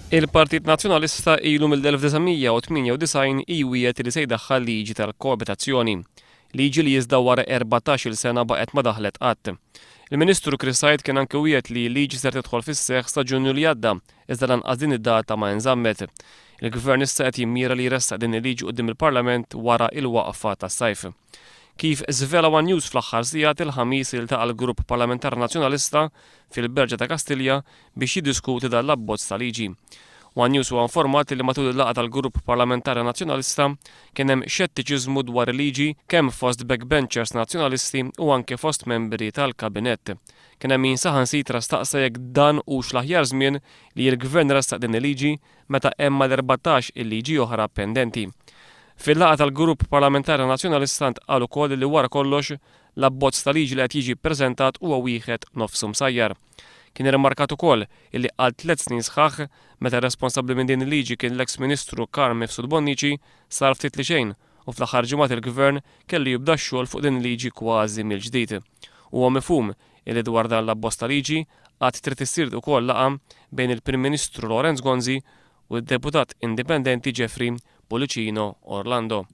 Il-Partit Nazzjonalista ilu mill-1998 iwiegħed li se jdaħħal liġi tal-koabitazzjoni. Liġi li iżda wara 14-il sena baqgħet ma daħlet qatt. Il-Ministru Chris Said kien anke wiegħed li l-liġi ser tidħol fis-seħħ sa Ġunju li għadda, iżda lanqas din id-data ma inżammet. Il-Gvern issa qed jimmira li jressaq din il-liġi quddiem il-Parlament wara il-waqfa tas-sajf. Kif żvela one News fl-aħħar sigħat, il-Ħamis iltaqa' l-Grupp Parlamentari Nazzjonalista fil-Berġa ta' Kastilja biex jiddiskuti dan l-abbozz ta' liġi. One News huwa informat li matul il-laqgħa tal-Grupp Parlamentari Nazzjonalista kien hemm xettiċiżmu dwar il-liġi kemm fost backbenchers Nazzjonalisti u anke fost membri tal-Kabinett. Kien hemm min saħansitra staqsa jekk dan hux l-aħjar żmien li l-Gvern ressaq din il-liġi meta hemm mal-14 il-liġi oħra pendenti. Fil-laqgħa tal-Grupp Parlamentari Nazzjonalista ntqal ukoll li wara kollox l-abbozz ta' liġi li qed jiġi ppreżentat huwa wieħed nofsu msajjar. Kien irrimarkat ukoll illi għal tlett snin sħaħ, meta responsabbli minn din il-liġi kien l-eks Ministru Carm Mifsud Bonnici, sar ftit li xejn u fl-aħħar ġimgħat il-Gvern kellu jibda x-xogħol fuq din il-liġi kważi mill-ġdid. Huwa mifhum illi dwar dan l-abbozz ta' liġi għad trid issir ukoll laqgħa bejn il-Prim Ministru Lawrence Gonzi u d-Deputat Indipendenti Jeffrey Pullicino Orlando.